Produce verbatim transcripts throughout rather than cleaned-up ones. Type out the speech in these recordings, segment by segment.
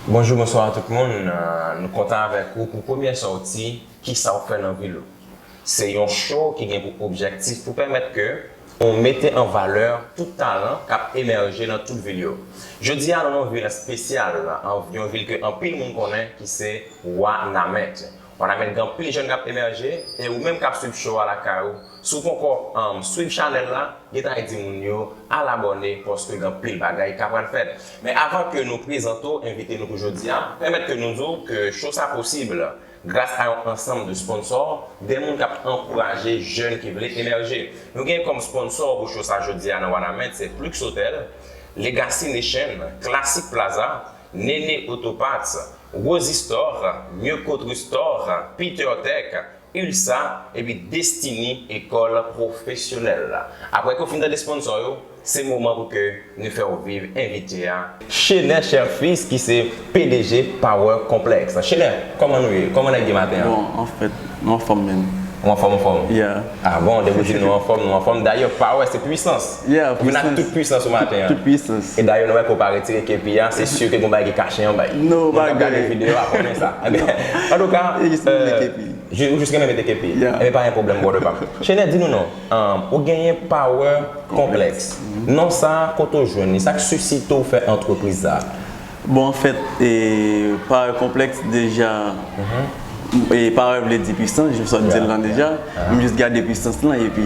Bonjou, bonswa tout moun. Euh, nou kontan avèk ou pou premyè sòti Kisa w fè nan vil ou. Se yon show ki gen pou objektif pou pèmèt ke ou mete an valè tout talan k ap emèje nan tout vil yo. Jodi a, nou nan yon vil espesyal, an- yon vil ke anpil moun konnen, ki se Wanament. Wanament gen anpil jèn k ap emèje, e ou menm k ap swiv show a lakay ou, si w poko, um, swiv chanèl la, gentan di moun yo al abòne, paske gen anpil bagay k ap pral fèt. Men avan ke nou prezante w envite nou pou jodi a, pèmèt ke nou di w ke show sa posib gras a yon ansanm de sponsò, de moun k ap ankouraje jèn ki vle emèje. Nou gen kòm sponsò pou show sa jodi a nan Wanament, se Plux Hotel, Legacy Nation, Classic Plaza, Nene Auto Parts, Rosy Store, Mieux Qu'Autre Store, Peter Tech, Ulsa, epi Destiny École Professionnelle. Apre ke w fin tande sponsò yo, se moman pou ke nou fè w viv envite a. Chener Cherfils, ki se P D G Power Complex. Chener, kòman nou ye? Kòman nèg ye maten an? Bon, anfèt, nou anfòm, menm. Ou anfòm, anfòm? Yeah. Ah bon, depi w di nou anfòm, nou anfòm. Dayè, power se pwisans. Yeah, Ou vin ak pwisans. Tout pwisans ou maten an. Tout pwisans. E dayè, nou wè ke w pa retire kepi a, se si ke gon bagay ki kache anba l. Non, Moun k ap gade bagay. Videyo a konnen sa. Ebyen, antouka, E jis mwen mete kepi. Ou jis renmen mete kepi. Yeah. Ebyen, pa gen pwoblèm, brother pa m. Chener, di nou non. Um, ou genyen Power Complex. Non sa, kote w jwenn li? Sa k sisite w fè antrepriz sa? Bon, anfèt, e, Power Complex deja, e, Power vle di pwisans, jan w sot di l lan deja. M jis gade pwisans lan, epi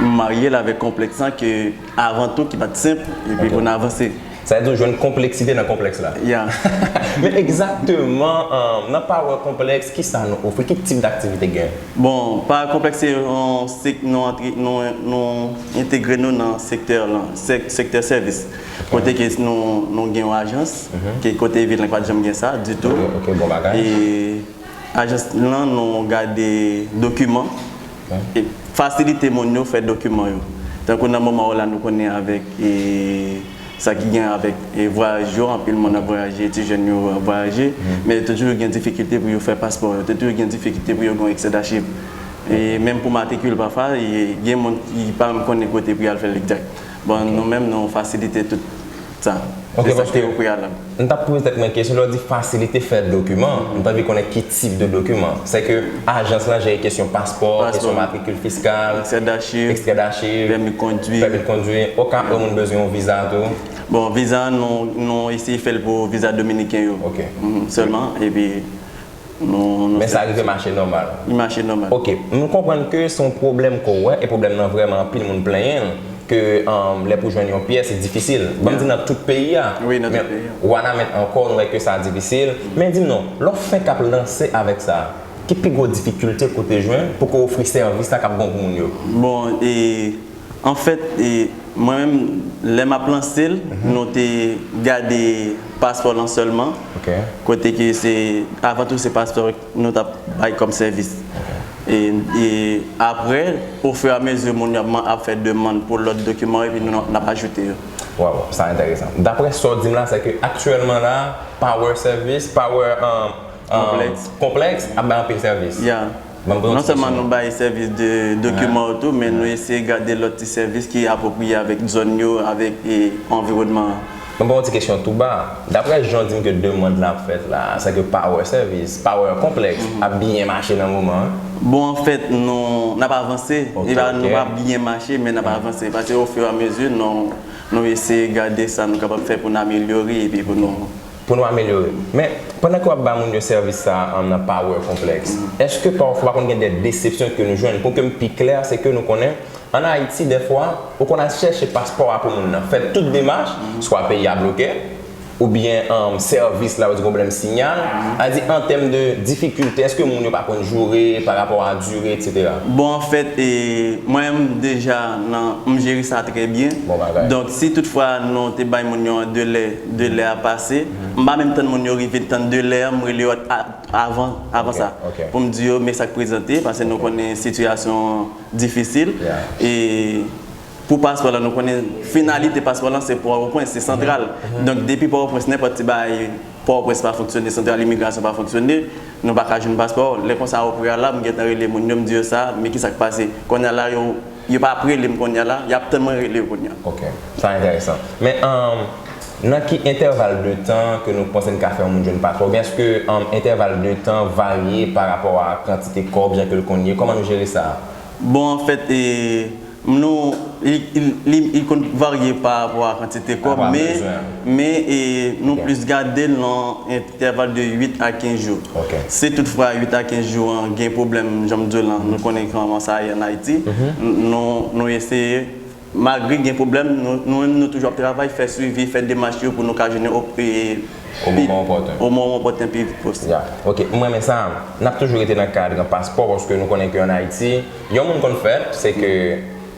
m marye l avèk konplèks lan, ke avan tou, ki pa t senp, epi pou n avanse. Sa vle di w jwenn konpleksite nan konplèks la. Yeah. Men egzakteman, um, nan Power Complex, kisa nou ofri? Ki tip daktivite gen? Bon, Power Complex se yon sèk-, nou antre, nou, nou entegre nou nan sektè lan, sèk-, sektè sèvis. Kote ke nou, nou gen yon ajans, ke kote vil lan pa t janm gen sa ditou. Ok, bon bagay. E ajans lan, nou gade dokiman, e fasilite moun yo fè dokiman yo. Tankou nan moman w la, nou konnen avèk, e, sa ki gen avèk, e, vwayaj yo, anpil moun ap vwayaje, ti jèn yo ap vwayaje, men yo toujou gen difikilte pou yo fè paspò yo, toujou gen difikilte pou yo gen eksè dachiv. E menm pou matrikil pafwa, e, gen moun ki pa menm konnen kote pou y al fè l egzak. Bon, nou menm, nou fasilite tout sa. Ok, Se sa paske ki o preyalab. M t ap poze tèt mwen kesyon, lè w di fasilite fè dokiman, m t anvi konnen ki tip de dokiman. Sèke ajans lan jere kesyon paspò, Paspò. Kesyon matrikil fiskal, Ekstrè dachiv, ekstrè dachiv, pèmi kondwi. Pèmi de kondwi. Oka yon moun bezwen yon viza tou. Bon, viza, nou, nou eseye fè l pou viza dominiken yo. Ok. Mhm, sèlman, epi nou, nou Men sa rive mache nòmal. Li mache nòmal. Ok, nou konprann ke se yon pwoblèm ke w wè, e pwoblèm nan vrèman anpil moun plenyen l, ke, um, lè pou jwenn yon pyès, se difisil. Ban m di nan tout peyi a. Wi, nan Men tout peyi a. Wanament ankò, nou wè ke sa difisil. Men di m non, lè w fenk ap lanse avèk sa, ki pi gwo difikilte ke w te jwenn pou ke w ofri sèvis la k ap bon pou moun yo? Bon, e, anfèt, e, mwen menm, lè m ap lanse l, nou te gade paspò lan sèlman. Ok. Kote ke se, avan tou, se paspò nou t ap bay kòm sèvis. E, e apre, ofiramezi moun yo ap man- ap fè demann pou lòt dokiman, epi nou, n ap ajoute yo. Waw, sa enteresan. Daprè sa w di m la, se ke aktyèlman la, Power Service, Power, um, um, Complex. Complex ap bay anpil sèvis. Yeah. Ban m poze yon Non ti sèlman kesyon. Nou bay sèvis de dokiman yo tou, men nou eseye gade lòt ti sèvis ki apwopriye avèk zòn yo, avèk, e, anviwònman an. Ban m poze yon ti kesyon tou ba. Daprè jan w di m ke demann la ap fèt la, se ke Power Service, Power Complex ap byen mache nan moman an. Bon, anfèt, nou, n ap avanse. Ok, E pa, nou ok. Pa byen mache, men n ap avanse. Paske ofiramezi, nou, nou eseye gade sa nou kapab fè pou n amelyore epi pou nou Pou nou amelyore. Men, pandan ke w ap ba moun yo sèvis sa a nan Power Complex, èske pafwa pa konn gen de desepsyon ke nou jwenn? Pou ke m pi klè, se ke nou konnen, ann Ayiti, dèfwa, ou konn al chèche paspò a pou moun nan, fè tout demach, swa peyi a bloke, oubyen, um, sèvis la, yo di gen pwoblèm sinyal. A di, an tèm de difikilte, èske moun yo pa konn joure pa rapò a dire, etsetera? Bon, anfèt, e, mwen menm deja nan, m jere sa trè byen. Bon bagay. Donk, si toutfwa nou te bay moun yo an delè, delè a pase, m pa menm tann moun yo rive tann delè an, m rele yo a- avan, avan Ok, sa. Ok. Pou m di yo, men sa k prezante, paske nou konnen sitiyasyon difisil. Yeah. E pou paspò la, nou konnen finalite paspò la, se Pòtoprens, se santral. Donk, depi Pòtoprens, nenpòt ti bagay, Pòtoprens pa fonksyone, santral imigrasyon pa fonksyone, nou pa ka jwenn paspò. Lè konsa, o preyalab, m gentan rele moun yo, m di yo sa, men ki sa k pase? Kounye a la, yo, yo pa ap rele m kounye a la, y ap tann mwen rele yo kounye a. Ok, sa enteresan. Men, um, Nan ki entèval de tan ke nou panse n ka fè yon moun jwenn paspò? Oubyen èske, um, entèval de tan varye pa rapò a kantite kòb, jan ke l konn ye? Kòman nou jere sa? Bon, anfèt, e, nou, li, li, li, li konn varye pa rapò a kantite kòb, men, men, e, nou plis gade l nan entèval de uit a kenz jou. Si toutfwa uit a kenz jou an gen pwoblèm, jan m di w lan, nou konnen kòman sa ye ann Ayiti, n-, nou, nou eseye, malgre gen pwoblèm, nou, nou menm nou toujou ap travay, fè swivi, fè demach yo pou nou ka jwenn op-, e, o moman opòten, o moman opòten pi vit posib. Ya, ok, m renmen sa. N ap toujou rete nan kad paspò, paske nou konnen ke ann Ayiti, yon moun konn fèt, se ke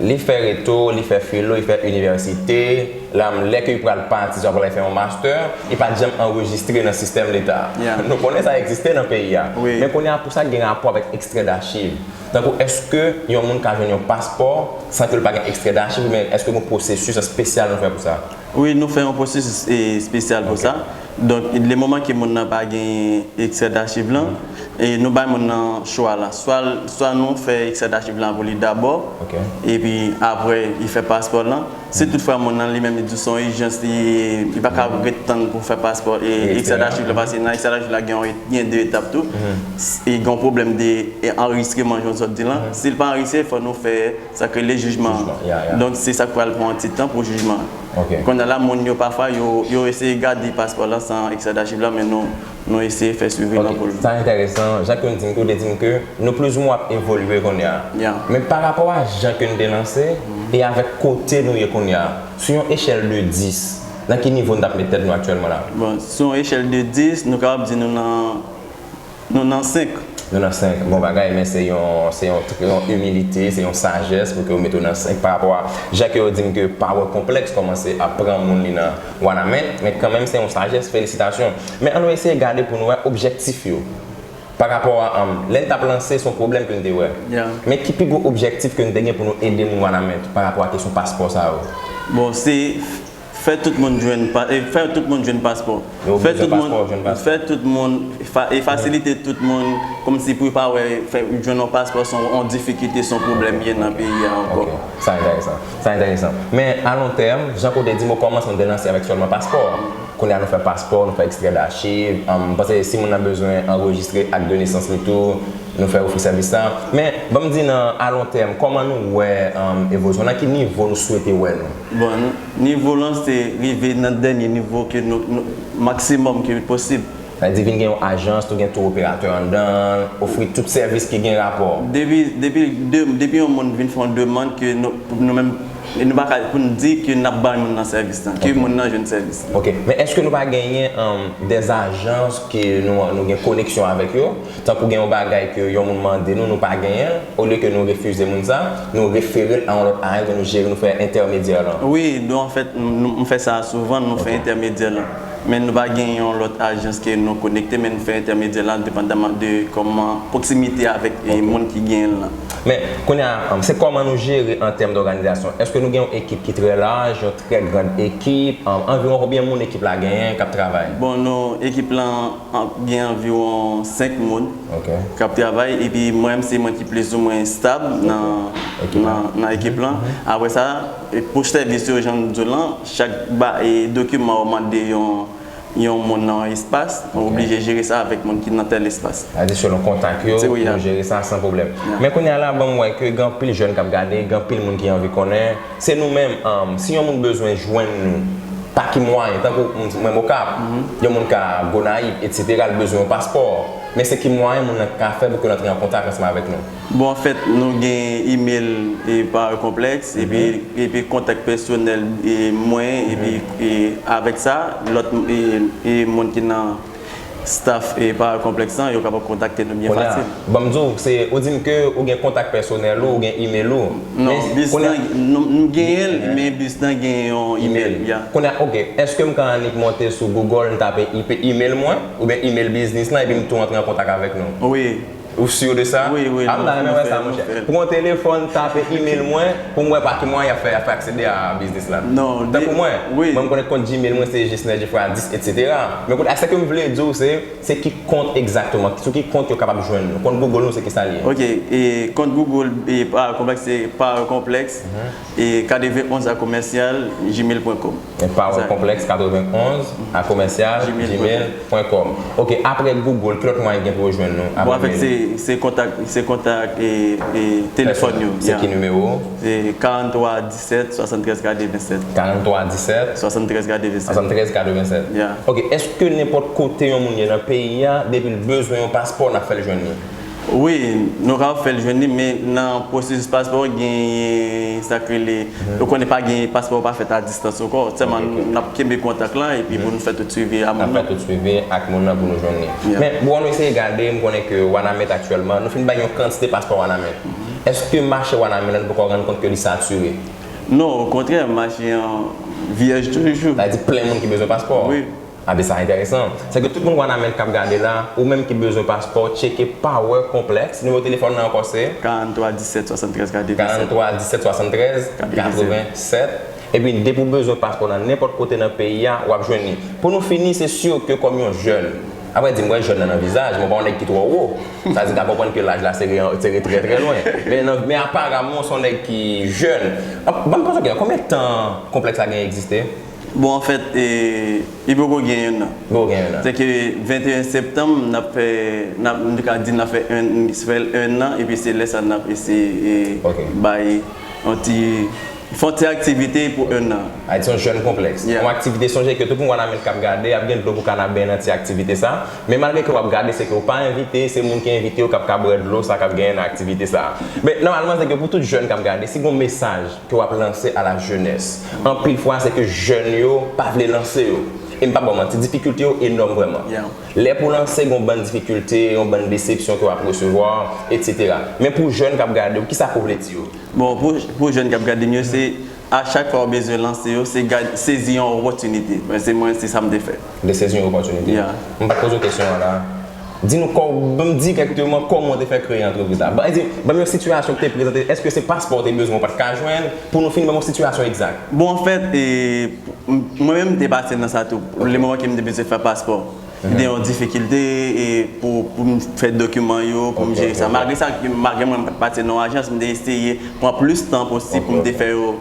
li fè reto, li fè filo, li fè inivèsite, la, lè ke li pral pati, swa pral fè yon mastè, li pa t janm anrejistre nan sistèm leta. Ya. Nou konnen sa egziste nan peyi a. Wi. Men kounye a, pou sa gen rapò avèk ekstrè dachiv. Tankou, èske yon moun ka jwenn yon paspò san ke l pa gen ekstrè dachiv, oubyen èske gen yon pwosesis espesyal nou fè pou sa? Wi, nou fè yon pwosesis, e, espesyal pou sa. Donk, le moman ke moun nan pa gen ekstrè dachiv lan, e nou bay moun nan chwa la. Swa, swa nou fè ekstrè dachiv lan pou li dabò, epi apre, li fè paspò lan. Si toutfwa moun nan li menm li di se yon ijans, li, li pa ka ret tann pou fè paspò e ekstrè dachiv la, paske nan ekstrè dachiv la gen yon, gen de etap tou. E gen yon pwoblèm de, e, anrejistreman, jan w sot di lan. Si l pa anrejistre, fò nou fè sa k rele jijman an. Donk, se sa k pral pran yon ti tan pou jijman an. Kounye a la, moun yo pafwa, yo, yo eseye gade paspò lan san ekstrè dachiv la, men nou, nou eseye fè swivi lan pou l. Sa enteresan. Jan ke w di m ke, w te di m ke nou plizoumwen ap evolye kounye a. Men pa rapò a jan ke n te lanse, e avèk kote nou ye kounye a, sou yon echèl de dis, nan ki nivo n t ap met tèt nou aktyèlman la? Bon, sou yon echèl de dis, nou kapab di nou nan, nou nan senk. Nou nan senk. Bon bagay, men se yon, se yon, yon imilite, se yon sajès pou ke yo mete w nan senk pa rapò a jan ke yo di m ke pawòl konplèks kòmanse ap pran moun li nan Wanament, men kanmenm se yon sajès, felisitasyon. Men ann nou eseye gade pou nou wè objektif yo. Pa rapò a, um, lè n t ap lanse, se yon pwoblèm ke n te wè. Men ki pi gwo objektif ke n te gen pou nou ede moun Wanament pa rapò a kesyon paspò sa yo? Bon, se fè tout moun jwenn pa-, e, fè tout moun jwenn paspò. Fè tout moun, fè tout moun, fa-, e fasilite tout moun, kòmsi pou yo pa wè, fè, jwenn yon paspò se yon, yon difikilte, se yon pwoblèm ye nan peyi a ankò. Sa enteresan. Sa enteresan. Men, a lon tèm, jan ke w te di m okòmansman, n te lanse avèk sèlman paspò. Kounye a nou fè paspò, nou fè ekstrè dachiv. Ann, m panse si moun nan bezwen anrejistre ak de nesans li tou, nou fè ofri sèvis sa. Men, ban m di nan a lon tèm, kòman nou wè, ann, evolisyon? Nan ki nivo nou swete wè nou? Bon, nivo lan se rive nan dènye nivo ke nou, nou, maksimòm ke posib. Sa vle di vin gen yon ajans, tou gen tour operatè anndan, ofri tout sèvis ki gen rapò. Depi, depi, de, depi yon moun vin fè yon demann ke nou, nou menm, e nou pa ka pou n di ke n ap bay moun nan sèvis lan, ke moun nan jwenn sèvis lan. Ok, men èske nou pa genyen, um, des agences ke nou, nou gen koneksyon avèk yo? Tankou gen yon bagay ke yon moun mande nou, nou pa genyen l, olye ke nou refize moun sa, nou refere l a yon lòt ajans, nou jere, nou fè entèmedyè lan. Wi, nou, anfèt, nou, nou, m fè sa souvan, nou fè entèmedyè lan. Men nou pa gen yon lòt ajans ke nou konekte, men nou fè entèmedyè lan depandaman de kòman pwoksimite avèk, e, moun ki genyen l lan. Men, kounye a, um, se kòman nou jere an tèm dòganizasyon? Èske nou gen yon ekip ki trè laj, yon trè grand ekip? Um, anviwon konbyen moun ekip la genyen k ap travay? Bon, nou, ekip lan an-, gen anviwon senk moun k ap travay, epi mwen menm, se mwen ki plizoumwen estab nan, nan, nan ekip lan. Apre sa, e, pou sèvis yo, jan m di w lan, chak ba-, e, dokiman yo mande yon, yon moun nan yon espas, ou oblije jere sa avèk moun ki nan tèl espas. Sa vle di selon kontak yo, nou jere sa san pwoblèm. Men kounye a la, ban m wè ke gen anpil jèn k ap gade, gen anpil moun ki anvi konnen. Se nou menm, um, si yon moun bezwen jwenn nou, pa ki mwayen, tankou m-, mwen m Okap, yon moun ka Gonayiv, etsetera, l bezwen yon paspò. Men se ki mwayen moun nan ka fè pou ke l antre an kontak ansanm avèk nou? Bon, anfèt, nou gen imèl e Power Complex, epi, epi kontak pèsonèl e mwen, epi, e avèk sa, lòt, e, e moun ki nan staff e Power Complex lan, yo kapab kontakte nou byen fasil. Ban m di w, se, ou di m ke ou gen kontak pèsonèl ou, ou gen imèl ou. Non, bis lan, nou, nou genyen l, men bis lan gen yon imèl. Kounye a, ok, èske m ka annik monte sou Google, m tape imèl mwen, oubyen imèl biznis lan, epi m tou antre an kontak avèk nou? Wi. Ou si de sa? Wi, wi. Ah, m ta renmen wè sa, monchè. Pran yon telefòn, tape email mwen, pou m wè pa ki mwayen y ap fè, y ap fè aksede a biznis la. Non, tankou mwen, wi, mwen, m konnen kont Gmail mwen se jesnerjefra dis, etsetera. Men kote, sa ke m vle di w, se, se ki kont egzakteman, sou ki kont yo kapab jwenn nou. Kont Google nou, se ki sa l ye? Ok, e kont Google, e Power Complex, se Power Complex, e katrevenn onz a commercial gmail point com. Power Complex katrevenn onz a commercial gmail point com. Ok, apre Google, ki lòt mwayen gen pou yo jwenn nou? Bon, anfèt, se, se kontak, se kontak e, e telefòn yo. Se ki nimewo? Se karant twa disèt swasann trèz katrevenn sèt. Karant twa disèt swasann trèz katrevenn sèt. Swasann trèz katrevenn sèt. Ok, èske nenpòt kote yon moun ye nan peyi a, depi l bezwen yon paspò, n ap fè l jwenn li? Wi, nou ka fè l jwenn li, men nan pwosesis paspò, genyen sa k rele, ou konnen pa gen paspò pa fèt a distans ankò. Sèlman n ap kenbe kontak lan epi pou nou fè tout swivi a moun nan. N ap fè tout swivi ak moun nan pou nou jwenn li. Men, bon, nou eseye gade, m konnen ke Wanament aktyèlman, nou fin bay yon kantite paspò Wanament. Èske mache Wanament la, nou poko rann kont ke li satire? Non, okontrè, mache an vyèj toujou. Sa vle di plen moun ki bezwen paspò. Wi. Anben, sa enteresan. Se ke tout moun Wanament k ap gade la, ou menm ki bezwen paspò, tcheke Power Complex. Nimewo telefòn nan ankò se? Karant twa disèt swasann trèz katrevenn sèt. Karant twa disèt swasann trèz katrevenn sèt. Epi, depi w bezwen paspò nan nenpòt kote nan peyi a, w ap jwenn li. Pou nou fini, se si ke kòm yon jèn, apre di m wè jèn nan nan vizaj, mwen pa yon nèg ki twò wo. Sa di m ka konprann ke laj la se re, se re trè, trè lwen. Men, nan, men aparaman, w se yon nèg ki jèn. Ap, ban m poze w kesyon, konbyen tan konplèks la gen egziste? Bon, anfèt, e, li poko gen yon an. Li poko gen yon an. Se ke venteyen septanm, n ap fè, n ap, nou ka di n ap fè en, fè l en an, epi se lè sa n ap eseye, e, bay yon ti, fè yon ti aktivite pou en an. Ayiti se yon jèn konplèks. Yeah. Yon aktivite, sonje ke tout moun Wanament k ap gade, ap gen dlo pou kanab benyen nan ti aktivite sa. Men malgre ke w ap gade, se ke w pa envite, se moun ki envite w k ap ka bwè dlo sa k ap genyen nan aktivite sa. Men nòmalman, se ke pou tout jèn k ap gade, si gen yon mesaj ke w ap lanse a la jeunesse. Anpil fwa, se ke jèn yo pa vle lanse yo. E m p ap ba w manti, difikilte yo enòm vrèman. Yeah. Lè pou lanse, gen yon bann difikilte, yon bann desepsyon ke w ap resevwa, etsetera. Men pou jèn k ap gade w, kisa ke w vle di yo? Bon, pou, pou jèn k ap gade m yo, se a chak fwa w bezwen lanse yo, se gad, sezi yon opòtinite. Men se mwen, se sa m te fè. Ou te sezi yon opòtinite. Yeah. M pa t poze w kesyon an la. Di nou kò, ban m dirèkteman kòman w te fè kreye antrepriz la. Ban, di, ban m yon sitiyasyon ki te prezante, èske se paspò w te bezwen ou pa t ka jwenn? Pou nou fini, ban m yon sitiyasyon egzak. Bon, anfèt, e, m-, mwen menm m te pase nan sa tou. Ok. Le moman ke m te bezwen fè paspò. Mhm. M te yon difikilte, e, pou, pou m fè dokiman yo, pou m jere sa. Ok, ok, ok. Malgre sa, malgre mwen m pa t pase nan yon ajans, m te eseye pran plis tan posib pou m te fè yo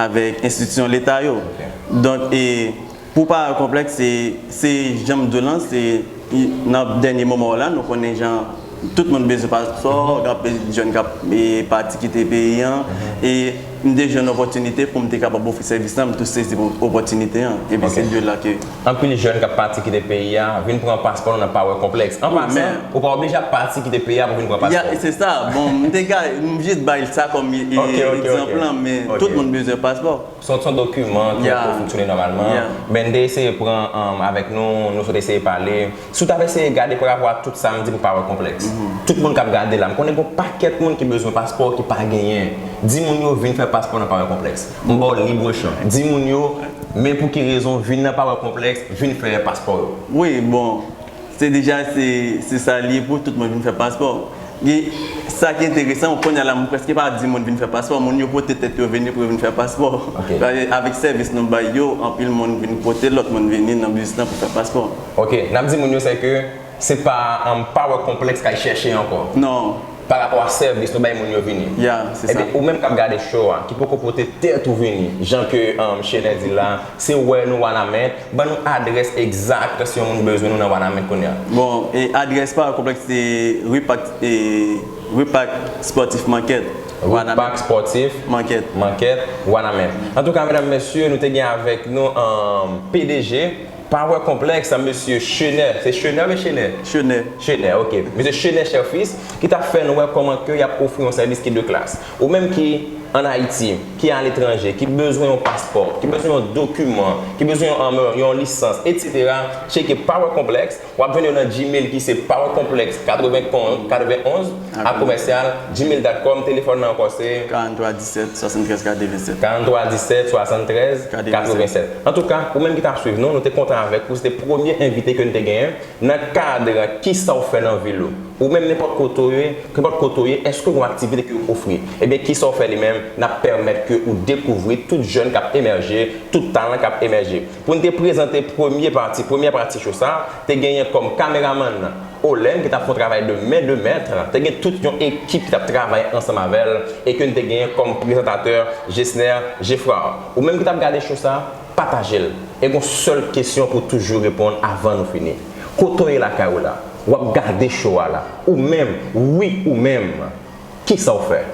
avèk enstitisyon leta yo. Ok. Donk, e, pou pa konplèks, se, se jan m di w lan, se, i, nan dènye moman w la, nou konnen jan tout moun bezwen paspò, gen anpil jèn k ap, e, pati kite peyi an, e m te jwenn opòtinite pou m te kapab ofri sèvis lan, m tou sezi pou opòtinite an. Epi se de la ke anpil jèn k ap pati kite peyi a vin pran paspò nan Power Complex. An pasan, ou pa oblije ap pati kite peyi a pou vin pran paspò. Ya, se sa. Bon, m te ka, m jis bay sa kòm e, e, egzanp lan, men tout moun bezwen paspò. Se yon, se yon dokiman ki poko fonksyone nòmalman. Men n te eseye pran, um, avèk nou, nou sot eseye pale. Si w t ap eseye gade parapò a tout sa m di pou Power Complex, tout moun k ap gade la, m konnen gen yon pakèt moun ki bezwen paspò ki pa genyen. Di moun yo vin fè paspò nan Power Complex. M ba w libre chan. Di moun yo, men pou ki rezon vin nan Power Complex, vin fè paspò yo. Wi, bon, se deja, se, se sa l ye pou tout moun vin fè paspò. Gen, sa ki enteresan, kounye a la, m prèske pa di moun vin fè paspò, moun yo pote tèt yo vini pou yo vin fè paspò. Ok. Paske avèk sèvis nou bay yo, anpil moun vin pote lòt moun vini nan biznis lan pou fè paspò. Ok, n ap di moun yo se ke se pa, um, Power Complex k al chèche ankò. Non. Pa rapò a sèvis nou bay moun yo vini. Ya, se sa. Ebyen, ou menm k ap gade show a, ki poko pote tèt ou vini, jan ke, um, Chenè di la, se wè nou Wanament, ban nou adrès egzak si yon moun bezwen nou nan Wanament kounye a. Bon, e adrès Power Complex se Repak, e Repak Sportif Market. Repak Sportif Market. Market, Wanament. Antouka, medam, mesye, nou te gen avèk nou, um, P D G Power Complex, mesye Chenè. Se Chenè oubyen Chenè? Chenè. Chenè, ok. Mesye Chenè Cherfils, ki t ap fè nou wè kòman ke y ap ofri yon sèvis ki de klas. Ou menm ki ann Ayiti, ki aletranje, ki bezwen yon paspò, ki bezwen yon dokiman, ki bezwen yon, yon, yon lisans, etsetera, tcheke Power Complex. W ap jwenn yo nan Gmail ki se power complex katrevenn onz, katrevenn onz a commercial gmail dot com. Telefòn nan ankò se karant twa disèt swasann trèz katrevenn sèt. Karant twa disèt swasann trèz katrevenn sèt. Antouka, ou menm ki t ap swiv nou, nou te kontan avèk ou, se te premye envite ke n te genyen nan kad Kisa w fè nan vil ou. Ou menm, nenpòt kote w ye, nenpòt kote w ye, èske w gen yon aktivite ke w ofri? Ebyen, Kisa w fè li menm, n ap pèmèt ke ou dekouvri tout jèn k ap emèje, tout talan k ap emèje. Pou n te prezante premye pati, premyè pati show sa, te genyen kòm kameramann Olen ki t ap fè yon travay de men de mèt, te gen tout yon ekip ki t ap travay ansanm avè l e ke n te genyen kòm prezantatè Jesner Geffrard. Ou menm ki t ap gade show sa, pataje l. E gon sèl kesyon pou toujou reponn avan nou fini. Kote w ye lakay ou la? W ap gade show a la. Ou menm, wi ou menm. Kisa w fè?